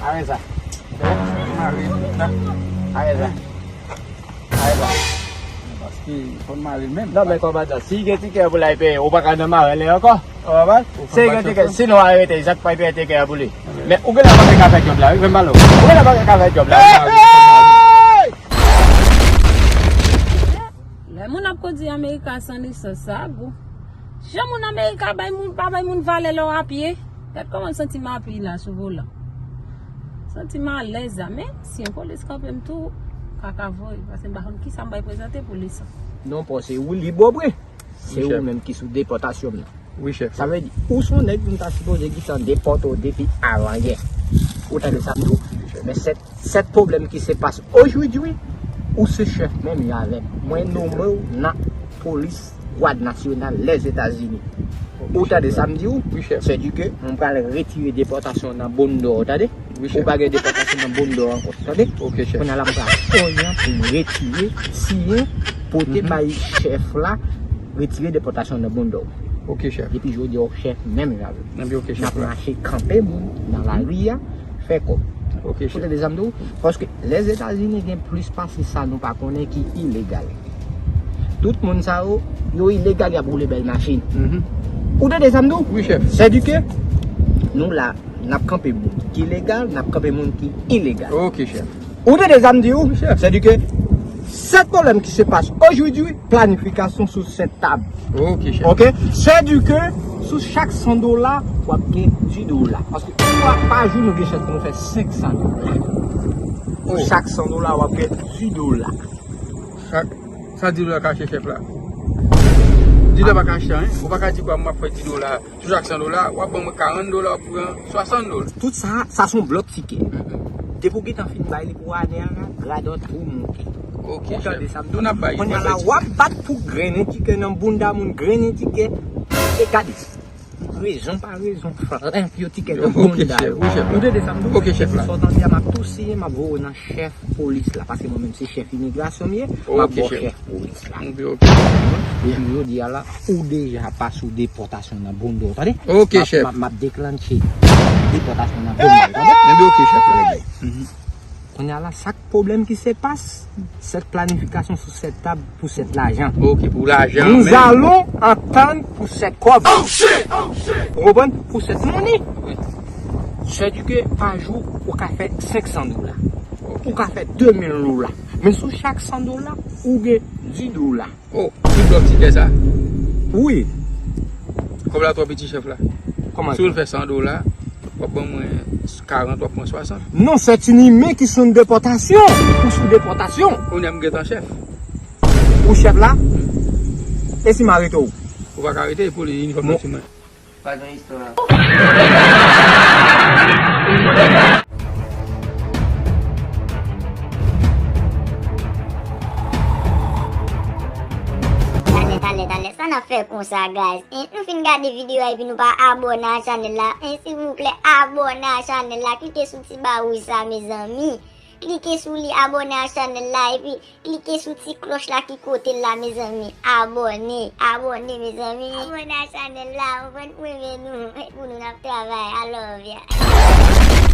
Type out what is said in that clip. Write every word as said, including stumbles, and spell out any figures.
Arè sa. Mare tout la. Arè sa. Arè sa. Paske fò n mare l menm. Non, men kòmandan, si gen tikè pou l al peye, ou pa ka nan mare l ankò. Ou konprann? Si gen tikè, sinon arete, Zak pa peye tikè a pou li. Men ou genlè pa ka fè djòb la, wi, menm balon. Ou genlè pa ka fè djòb la. Lè moun ap kondui Amerika san lisans, sa gou. Jan moun Amerika bay moun, pa bay moun valè lè w a pye. Gad kòman m santi m apiye la sou volan. Santi m alèz la, men si yon polis kanpe m tou, kaka voye, paske m pa konn kisa m bay prezante polis lan. Non, paske ou lib, ou bre. Se ou menm ki sou depòtasyon m nan. Wi, chèf. Sa vle di, ou se yon nèg moun ta sipoze gentan depòte w depi avan yè. Ou tande sa m di w? Men sèt, sèt pwoblèm ki se pase ojodwi, ou se chèf menm jan avè m. Mwen nonmen w nan polis Gwad Nasyonal Lèzetazini. Ou tande sa m di w? Wi, chèf. Sèdike, mwen pral retire depòtasyon nan bondò, ou tande? Ou pa gen depòtasyon nan bondò ankò, tande? Ok, chèf. Kounye a la, m pral konyen pou m retire, siyen, pote bay chèf la, retire depòtasyon nan bondò. Ok, chèf. Depi jodi a, w chèf menm jan avè m. N ap mache kanpe moun nan lari a, fè kòb. Ok, chèf. Ou tande sa m di w? Paske Lèzetazini gen plis pase sa nou pa konnen ki ilegal. Tout moun sa yo, yo ilegal, y ap woule bèl machin. Ou tande sa m di w? Wi, chèf. Sèdike, nou la, n ap kanpe moun ki legal, n ap kanpe moun ki ilegal. Ok, chèf. Ou tande sa m di w? Wi, chèf. Sèdike, sèt pwoblèm ki se pase ojodwi, planifikasyon sou sèt tab. Ok, chèf. Ok? Sèdike, sou chak san dola, w ap gen dis dola. Paske pa, pa jou nou gen chans pou nou fè senk san dola. Sou chak san dola, w ap gen dis dola. Sa, sa dis dola ka achte, chèf la? Dis dola pa ka achte anyen. Ou pa ka di kwa m ap fè dis dola. Sou chak san dola, w ap ban mwen karant dola, w ap pran swasant dola. Tout sa, sa se yon blòk tikè. Depi w gentan fin bay li pou ane a, gradò tou moute. Ok, chèf. Ou tande sa m di w? Kounye a la, w ap bat pou grennen tikè nan bounda moun, grennen tikè. E gade, rezon pa rezon, flank yo tikè nan bounda yo. Ou tande sa m di w? Ok, chèf la. Sa w tande a, m ap tou siyen, m ap voye w nan chèf polis la, paske mwen menm se chèf imigrasyon m ye, m ap ba w chèf polis la. Ebyen, jodi a la, ou deja pase sou depòtasyon nan bondò, tande? Ok, chèf. M ap, m ap deklannche depòtasyon nan bondò, tande? Ebyen, ok, chèf. Kounye a la, sa k pwoblèm ki se pase, sèt planifikasyon sou sèt tab pou sèt lajan. Ok, pou lajan. Nous allons entendre pou sèt kòb. Ou konprann? Pou sèt moni. Sèdike pa jou, ou ka fè senk san dola. Ou ka fè de mil dola. Men sou chak san dola, ou gen dis dola. Oh, ki blòk tikè sa? Wi. Kòb la twò piti, chèf la. Kòman? Si w fè san dola, w ap ban mwen karant, w ap pran swasant. Non, c'est une humaine qui sont en déportation. Ou sou depòtasyon. Kounye a m gentan chèf. Ou chèf la? E si m arete w? Ou pa ka arete, pou li inifòm nan sou mwen. Pa gen istwa. Talè, talè, talè, sa n ap fè konsa, guys? Hein? Nou fin gade videyo a epi nou pa abòne a chanèl la. Hein, silvouplè, abòne a chanèl la. Klike sou ti ba wouj sa, mezanmi. Klike sou li, abòne a chanèl la, epi klike sou ti klòch la ki kote l la, mezanmi. Abòne, abòne, mezanmi. Abòne a chanèl la, ou konprann, pou renmen nou, pou nou n ap travay. I love ya.